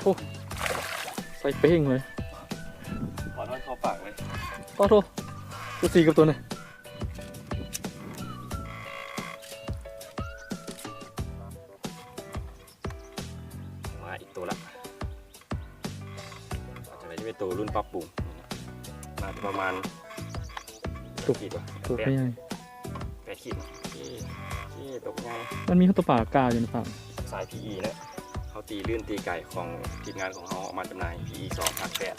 ໂອ້ ໃສ່ເປ້ງເລີຍ ປານ້ອຍເຂົ້າປາກເລີຍ ປາໂທ້ ຄືຊິກັບໂຕນີ້ ມາອີກໂຕລະ ຈະໄດ້ເປັນໂຕລຸ້ນປັບປຸງ ໜ້າຈະປະມານ ຕົກ ຕົກໃຫຍ່ ແປດຂີດ ເອີ ຕົກໃຫຍ່ ມັນມີໂຕປາກາຢູ່ໃນຟາມ ສາຍພີອີເນາະ ເຮົາຕີລື່ນຕີໄກຂອງທີມງານຂອງເຮົາເອົາມາຈຳໜ່າຍ ພີອີສອງ ພາກແປດ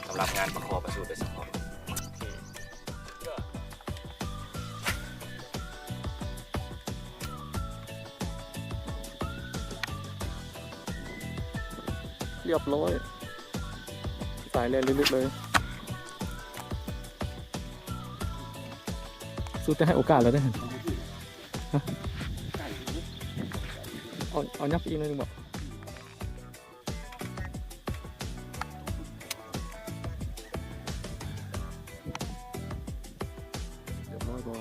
ສຳລັບງານປາຄໍປາສູດໂດຍສະເພາະ ຮຽບຮ້ອຍ ສາຍແລ່ນລຶກໆເລີຍ ສຸດຈະໃຫ້ໂອກາດແລ້ວເດ້ ຮະ ເອົາ ເອົາຍັບອີກໜ້ອຍໜຶ່ງບໍ? ຮຽບຮ້ອຍບໍ່?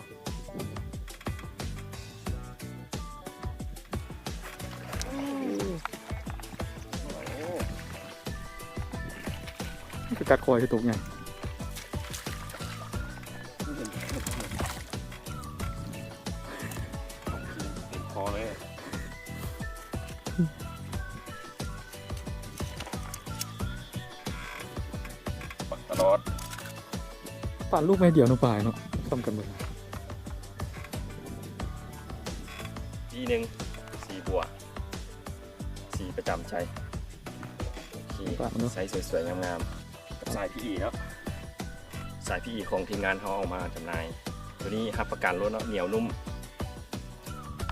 ຄືກັດຄໍໃຫ້ຕົກໃຫຍ່ ເຕັມຄໍເລີຍ ປັກຕະຫຼອດ ປານລູກໄມ້ດຽວເນາະ ປາຍເນາະ ສ່ຳກັນເບິດ ປີໜຶ່ງ ສີບົວ ສີປະຈຳໃຈ ໂອເຄ ປາກມັນເນາະ ໃສສວຍໆງາມໆ ກັບສາຍພີອີເນາະ ສາຍພີອີຂອງທີມງານເຮົາເອົາມາຈຳໜ່າຍ ໂຕນີ້ຮັບປະກັນໂລດເນາະ ໜຽວນຸ້ມ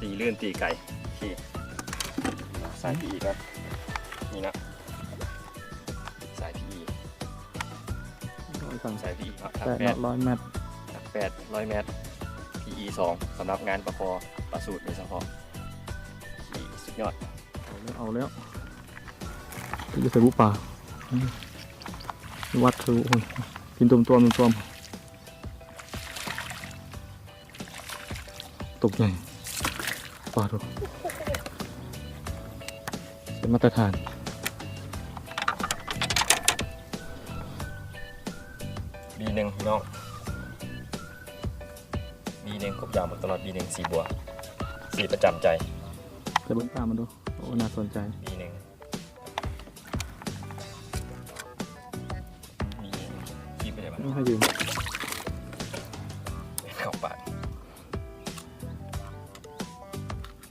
ຕີລື່ນຕີໄກ ໂອເຄ ສາຍພີອີເນາະ ນີ້ເນາະ ສາຍພີອີ ສາຍພີອີເນາະ ແປດ ຮ້ອຍແມັດ ແປດ ຮ້ອຍແມັດ ພີອີສອງ ສຳລັບງານປາຄໍປາສູດໂດຍສະເພາະ ໂອເຄ ສຸດຍອດ ເອົາແລ້ວ ເອົາແລ້ວ ຢູ່ໃສບຸປາ ອືມ ວັດທະລຸ ໂອ້ຍ ກິນຕົວມໆ ຕົວມໆ ຕົກໃຫຍ່ ປາໂທ້ ເປັນມາດຕະຖານ ປີໜຶ່ງພີ່ນ້ອງ ປີໜຶ່ງ ກົບຢາງມາຕະຫຼອດ ປີໜຶ່ງ ສີບົວ ສີປະຈຳໃຈ ໄປເບິ່ງຕາມັນດູ ໂອ້ ໜ້າສົນໃຈ ປີໜຶ່ງ ນີ້ ຄີບໄປໃສວະ ນີ້ໃຫ້ຢືມ ເຂົ້າປາກ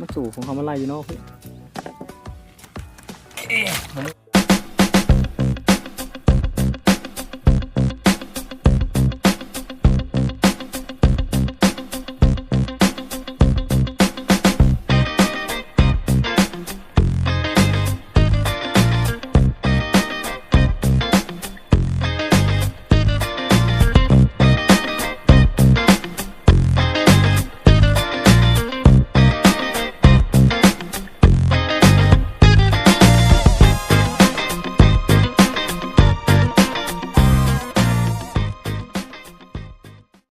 ມັນສູງ ຂອງເຮົາມັນໄລ່ຢູ່ເນາະ